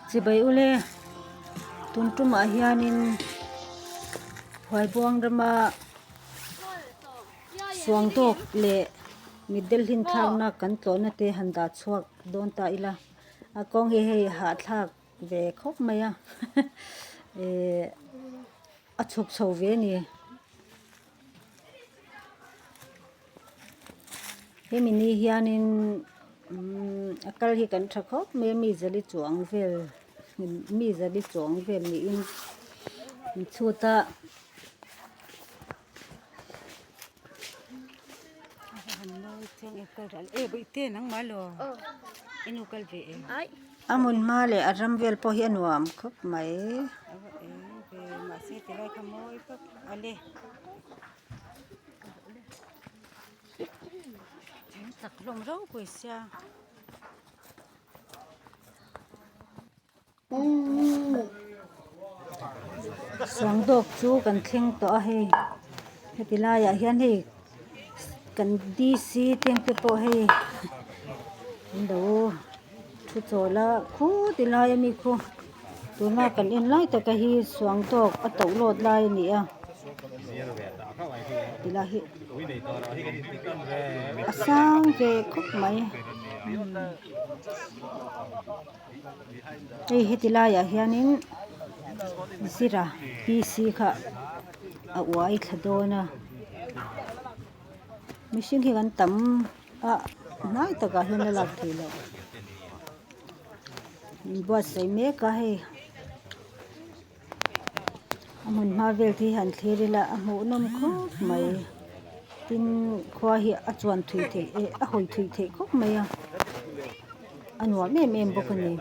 Chibai ule tun tumah hianin Phuaibuang rama Suangtawk leh mitdel hlinthlakna kan tlawhna te han dah chhuak dawn ta ila a kawng hi hei hahthlak ve khawp mai a ehh a chhuk chho ve a ni. Hemi ni hianin umm a kal hi kan tha khawp mai a mi zali chuang vel mi zali chuang vel niin an chhut a. A hmun hma leh a ram vel pawh hi a nuam khawp mai. Suangdawk chu kan thleng tawh a hei heti laiah hian hei kan D C te pawh hei an lo thu chawl a khuti lai ami khu tuna kan en lai taka hi suangtawk a toh lawt lai a ni a tilai hi a sang ve khawp mai. Hei heti laiah hianin zira p c kha a uai thla dawn a mihring hi kan tam a hnai takah hian a lak theih loh in buatsaih mek a hei a hmun hma vel te hi han thlir ila a hmuhnawm khawp mai tin khua hi a chuan thui theih eh a hawi thui theih khawp mai a a nuam em em bawk a ni.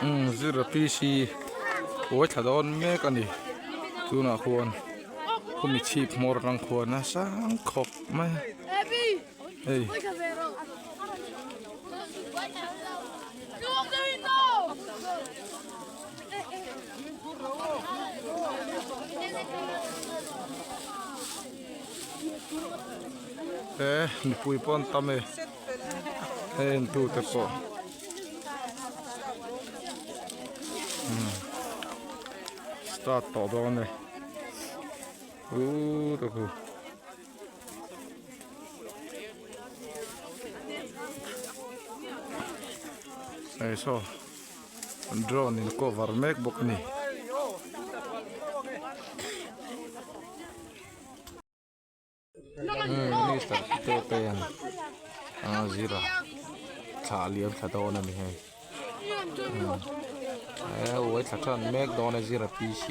Umm zira PC uai thla dawn mek a ni tunah khuan khumi chhip hmawr atang khuan a sang khawp mai a hei. He mipui pawh an tam e hei en tu te pawh umm start tawh dawn e uuh te khu hei saw drone in cover mek bawk a ni. Minister te te hian a zira thla a liam thla dawn a ni hei he uai thla tan mek dawn a zira P C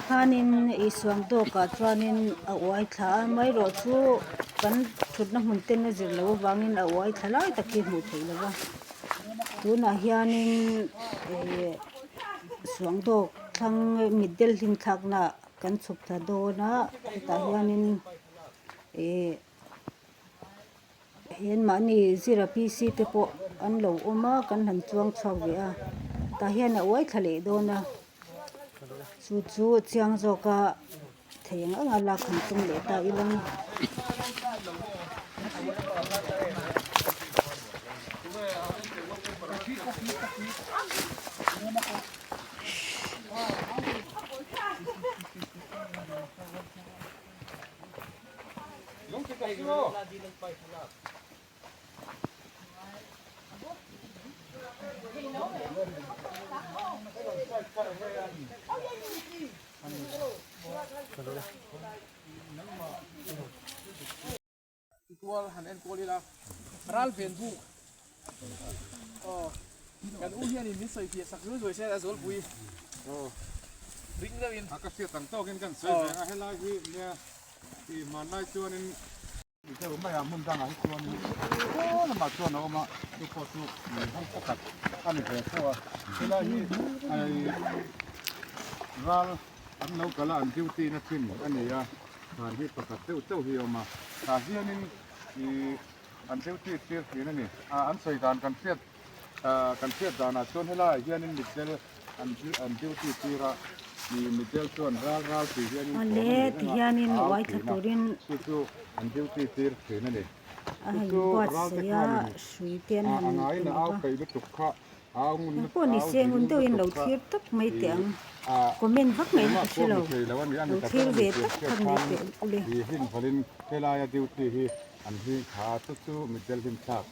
Khanin Isuang tawkah chuanin a uai thla a amaherawh chu kan thutna hmun ten a zir loh avangin a uai thla lai tak hi hmuh theih loh va tunah hianin ihh suang tawk thlang mitdel hlim thlakna kan chhuk thla dawn a hetah hianin ihh. Hian mahni zira PC te pawh an lo awm a kan han chuang chhuak ve a tah hian a uai thla leh dawn a chu chu chiang zawk a thei ang ang a lak han tum leh ta ila. Kual han enkawl ila ral ven buk aw kan u hianin min sawi fiah sak zui zui se a zualpui ring deuhin a ka hriat ang tawkin kan sawi ve a helai hi nia Tih hmanlai chuanin deuh mai a hmun dangah hi chuanin khaw lamah chuan a awm a chu pawh chu hmun pakhat a ni ve tho a helai hi ral an lo kal a an duty na thin a ni a thlan hi pakhat deuh deuh hi a awm a tah hianin ih an duty tir thin a ni a an sawi dan kan hriat ah kan hriat danah chuan helaiah hianin mitdel an an duty tir a ih mitdel chuan ral ral tih hianin thawm a Awle nei ti reng a hianin au uai thla thin a turin chu chu an duty tir thin a ni a chu han chu ral te buatsaih a khanin hrui te an ah han a ngaiin tum a au bawk a peih lutuk kha au ngun Eng pawh ni au se ngun zing deuhin lo lutuk kha thlir tak mai teh ih ang ah comment vak ngaihna engmah ka hre pawh lo hmu thei lo a ni a lo mi ta thlir ber a ve ni tih tak hriat tak mai khanin teh ule. ih hlim valin helaia duty hi An hming kha chu chu mitdel hlim thlak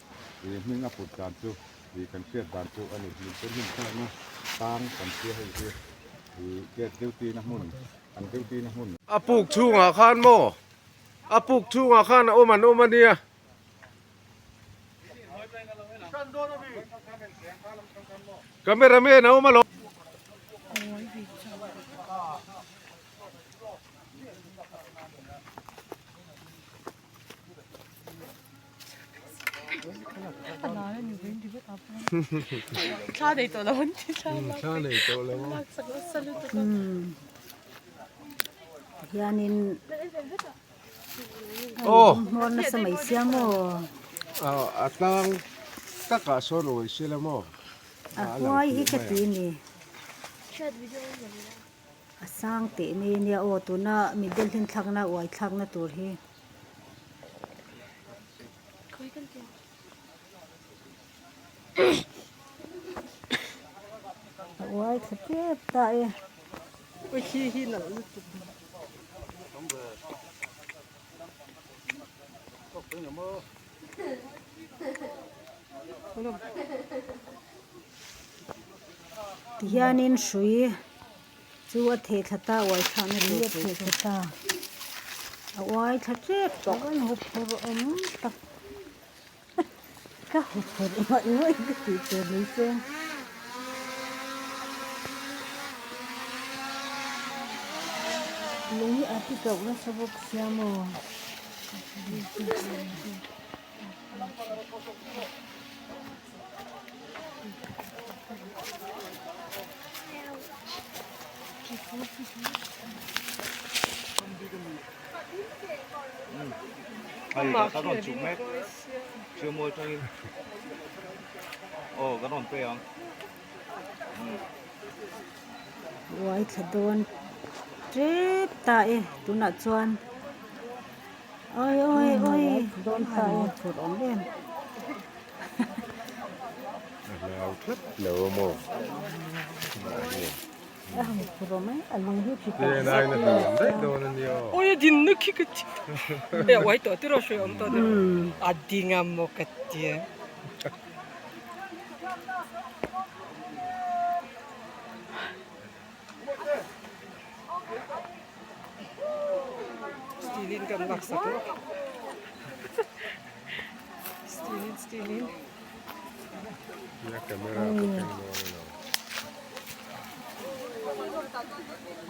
ih hming a put dan chu ih kan hriat dan chu a ni. Mitdel hlim thlakna tang kan hria hei hi ih gate duty na hmun an duty na hmun. A puk chhungah khan maw? A puk chhungah khan a awm an awm a nia. Camera man a awm alawm. Thla nei tawh lo an ti thla lak. Thla nei tawh lo. Hianin Oh. Hmawr nasa mai sia maw? A tlang takah sawn awih sila maw? A huai hi ka ti ni. A sang teh mai ania aw tuna mitdel hlim thlakna uai thlakna tur hi. A uai thla tep ta e. Tihianin hrui chu a theh thla ta uai thlakna tur a theh thla ta a uai thla tep tawh a huphurh awm tak ka huphurh ngawih ngawih ka tih tur ni se. Lung hi a ti kauh nasa bawk sia maw. Uai thla dawn tep ta e tunah chuan. Oi oi oi dawn ta e phur awm em. A hlau tlat lo a maw? A han phur awm e, a lung hi thi tak Len aiin a hliam daih dawn a nia aw. Awi a din na khi ka ti e a uai tawh tiraw hruai awm tawh tiraw a ding a maw ka tia. Steel in kan lak sak lawk steel in steel in. Nia camera ka keng dawn a lo.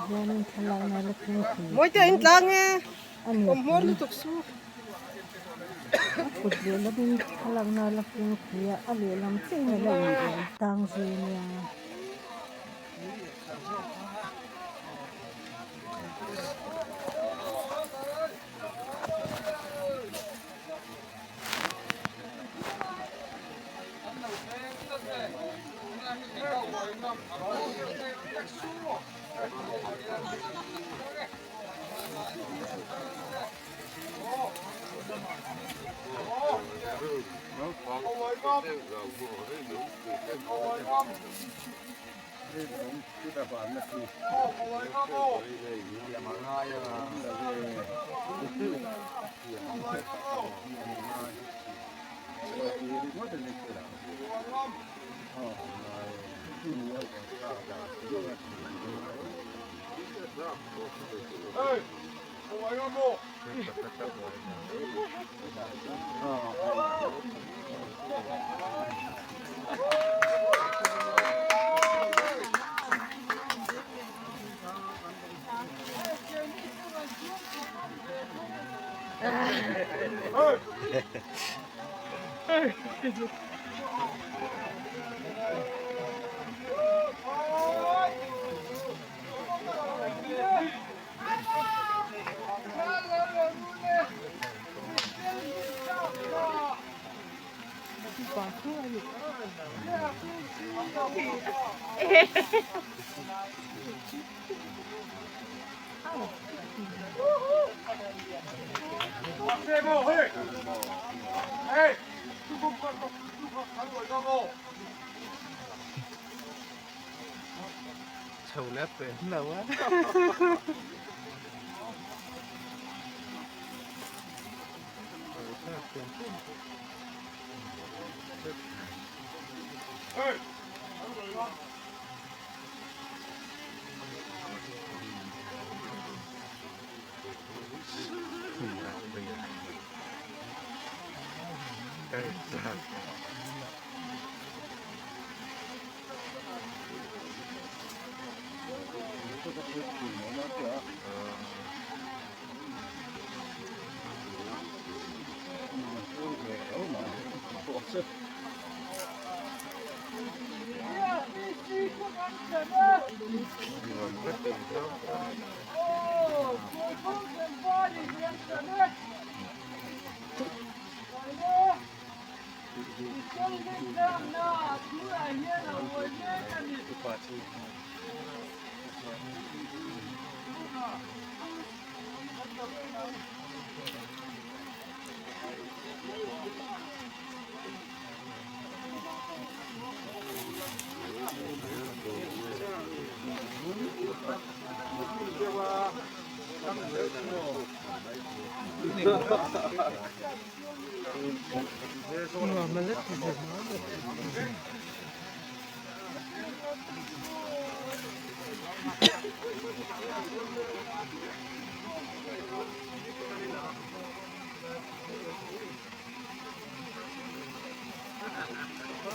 Hianin thlalakna la thleng thei. Mawite a intlang e, awm hmawr lutuk su. A kut lehlamin thlalakna la thleng thei a, a lehlam chiahin a la in tang zui nia.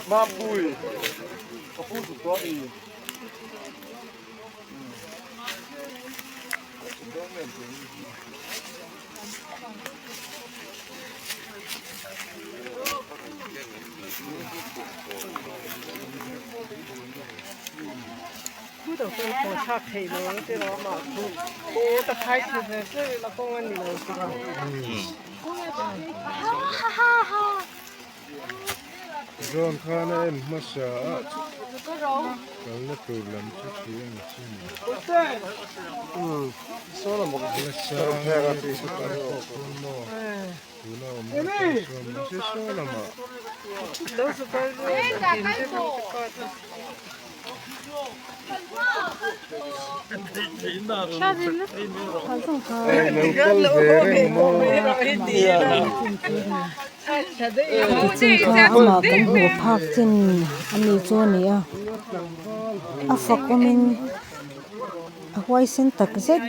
Mapui ka pu duh tawh i. Khu tawh chuan thaw thlak theih lo ang tiraw amah khu aw ta khai thlu ve hle ila kawng a ni lo tiraw. Drone khan a en hmasa a kalna tur lam chu thli ang chi ni. La sang hi chu kan pawh pawn maw tuna awm na tan chuan mahse saw lamah. Chin kha amah kan hmuh phak chin ani chu a ni a a fak awmin a huaisen tak zet.